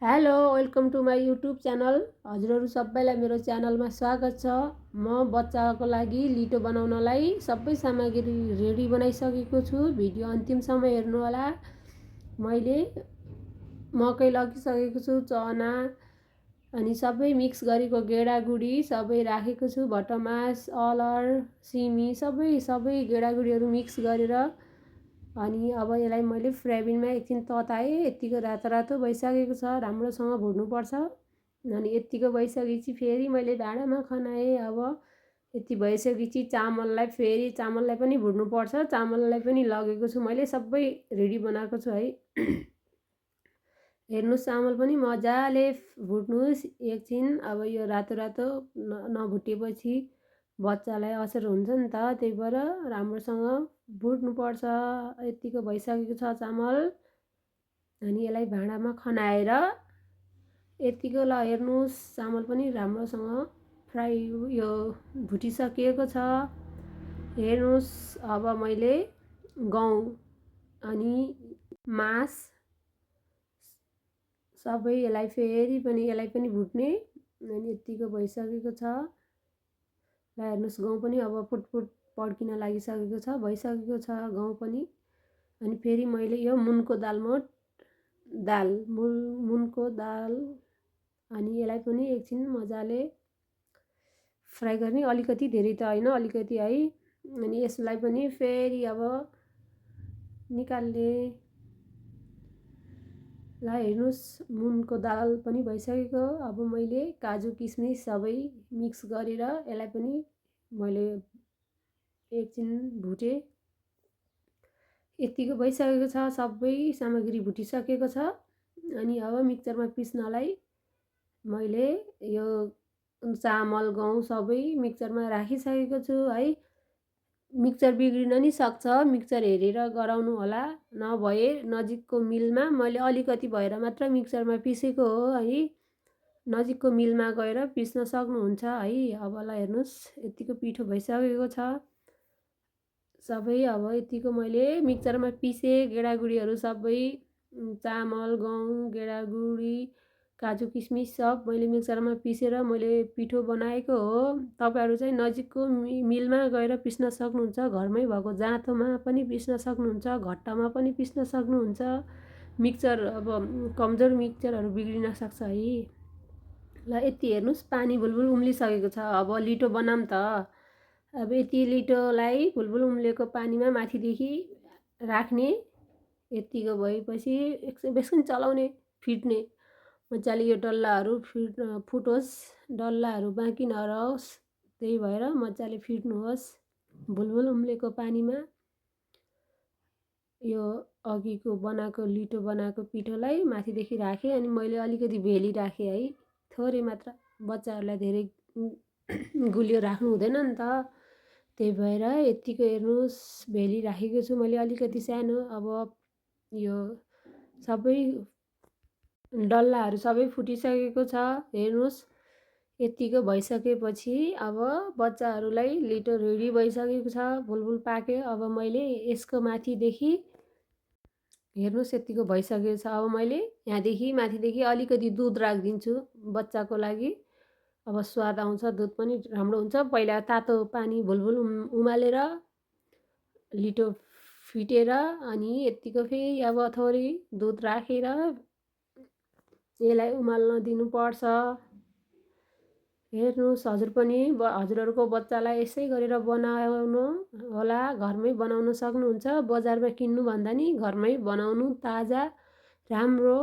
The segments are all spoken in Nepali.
Hello welcome to my YouTube channel. हजुरहरू सबैलाई मेरो च्यानलमा स्वागत छ। म बच्चाको लागि लिटो बनाउनलाई सबै सामग्री रेडी बनाइसकेको छु। भिडियो अन्तिमसम्म हेर्नुहोला। मैले मकै लगिसकेको छु, चना अनि सबै मिक्स गरेको गेडागुडी सबै राखेको छु। भटमास, अलर, सिमी सबै गेडागुडीहरू मिक्स गरेर अनि अब यसलाई मैले फ्राइबिनमा एकछिन तताएँ। यत्तिको रातो रातो भइसकेको छ, राम्रोसँग भुट्नुपर्छ। अनि यत्तिको भइसकेपछि फेरि मैले भाँडामा खनाएँ। अब यति भइसकेपछि चामललाई पनि भुट्नुपर्छ। चामललाई पनि लगेको छु, मैले सबै रेडी बनाएको छु है। हेर्नुहोस्, चामल पनि मजाले भुट्नुहोस् एकछिन। अब यो रातो रातो नभुटेपछि बच्चालाई असर हुन्छ नि त, त्यही भएर राम्रोसँग भुट्नुपर्छ। यत्तिको भइसकेको छ चामल। अनि यसलाई भाँडामा खनाएर यत्तिको ल हेर्नुहोस्, चामल पनि राम्रोसँग फ्राई यो भुटिसकिएको छ। हेर्नुहोस्, अब मैले गहुँ अनि मास सबै यसलाई पनि भुट्ने। अनि यत्तिको भइसकेको छ। ल हेर्नुहोस्, गहुँ पनि अब फुटफुट पड्किन लागिसकेको छ, भइसकेको छ गहुँ पनि। अनि फेरि मैले यो मुनको दाल अनि यसलाई पनि एकछिन मजाले फ्राई गर्ने, अलिकति धेरै त होइन, अलिकति है। अनि यसलाई पनि फेरि अब निकाल्ने। ल हेर्नुहोस्, मुनको दाल पनि भइसकेको। अब मैले काजु किसमिस सबै मिक्स गरेर यसलाई पनि मैले एकछिन भुटेँ। यत्तिको भइसकेको छ, सबै सामग्री भुटिसकेको छ। अनि अब मिक्सरमा पिस्नलाई मैले यो चामल गहुँ सबै मिक्सरमा राखिसकेको छु है। मिक्सर बिग्रिन नि सक्छ, मिक्सर हेरेर गराउनु होला। नभए नजिकको मिलमा, मैले अलिकति भएर मात्र मिक्सरमा पिसेको हो है, नजिकको मिलमा गएर पिस्न सक्नुहुन्छ है। अब ल हेर्नुहोस्, यत्तिको पिठो भइसकेको छ सबै। अब यत्तिको मैले मिक्सरमा पिसेँ, गेडागुडीहरू सबै चामल गहुँ गेडागुडी काजु किसमिस सब मैले मिक्सरमा पिसेर मैले पिठो बनाएको हो। तपाईँहरू चाहिँ नजिकको मिलमा गएर पिस्न सक्नुहुन्छ, घरमै भएको जाँतोमा पनि पिस्न सक्नुहुन्छ, घट्टामा पनि पिस्न सक्नुहुन्छ। मिक्सर अब कमजोर मिक्सरहरू बिग्रिन सक्छ है। ल यति हेर्नुहोस्, पानी बुलबुल उम्लिसकेको छ। अब लिटो बनाऊँ त। अब यति लिटोलाई बुलबुल उम्लेको पानीमा माथिदेखि राख्ने। यत्तिको भएपछि एकछिन चलाउने, फिट्ने मजाले। यो डल्लाहरू फुटोस्, डल्लाहरू बाँकी नरहोस्, त्यही भएर मजाले फिट्नुहोस् बुलबुल उम्लेको पानीमा। यो अघिको लिटो बनाएको पिठोलाई माथिदेखि राखेँ। अनि मैले अलिकति भेली राखेँ है, थोरै मात्र। बच्चाहरूलाई धेरै गुलियो राख्नु हुँदैन नि त, त्यही भएर यत्तिको हेर्नुहोस् भेली राखेको छु मैले अलिकति सानो। अब यो सबै डल्लाहरू सबै फुटिसकेको छ। हेर्नुहोस्, यत्तिको भइसकेपछि अब बच्चाहरूलाई लिटो रेडी भइसकेको छ, बुलबुल पाक्यो। अब मैले यसको माथिदेखि हेर्नुहोस्, यत्तिको भइसकेको छ। अब मैले यहाँदेखि माथिदेखि अलिकति दुध राखिदिन्छु बच्चाको लागि। अब स्वाद आउँछ, दुध पनि राम्रो हुन्छ। पहिला तातो पानी बुलबुल उमालेर लिटो फिटेर अनि यत्तिको फेरि अब थोरै दुध राखेर यसलाई उमाल्न दिनुपर्छ। हेर्नुहोस्, हजुरहरूको बच्चालाई यसै गरेर बनाउनु होला, घरमै बनाउन सक्नुहुन्छ। बजारमा किन्नुभन्दा नि घरमै बनाउनु ताजा राम्रो।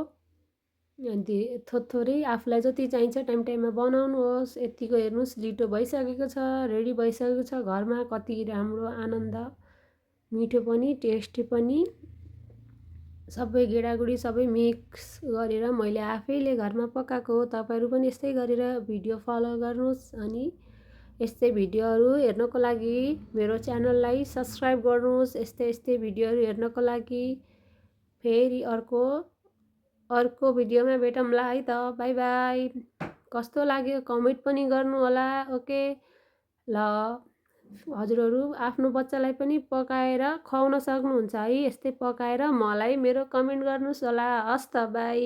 अनि थोरै आफूलाई जति चाहिन्छ टाइममा बनाउनुहोस्। यत्तिको हेर्नुहोस्, लिटो भइसकेको छ, रेडी भइसकेको छ। घरमा कति राम्रो आनन्द, मिठो पनि टेस्टी पनि, सबै गेडागुडी सबै मिक्स गरेर मैले आफैले घरमा पकाएको हो। तपाईँहरू पनि यस्तै गरेर भिडियो फलो गर्नुहोस्। अनि यस्तै भिडियोहरू हेर्नको लागि मेरो च्यानललाई सब्सक्राइब गर्नुहोस्। यस्तै भिडियोहरू हेर्नको लागि। फेरि अर्को भिडियोमा भेटौँला है त। By by. कस्तो लाग्यो कमेन्ट पनि गर्नु होला। ओके ल, हजुरहरू आफ्नो बच्चालाई पनि पकाएर खुवाउन सक्नुहुन्छ है। यस्तै पकाएर मलाई मेरो कमेन्ट गर्नुहोस् होला। हस् त, बाई।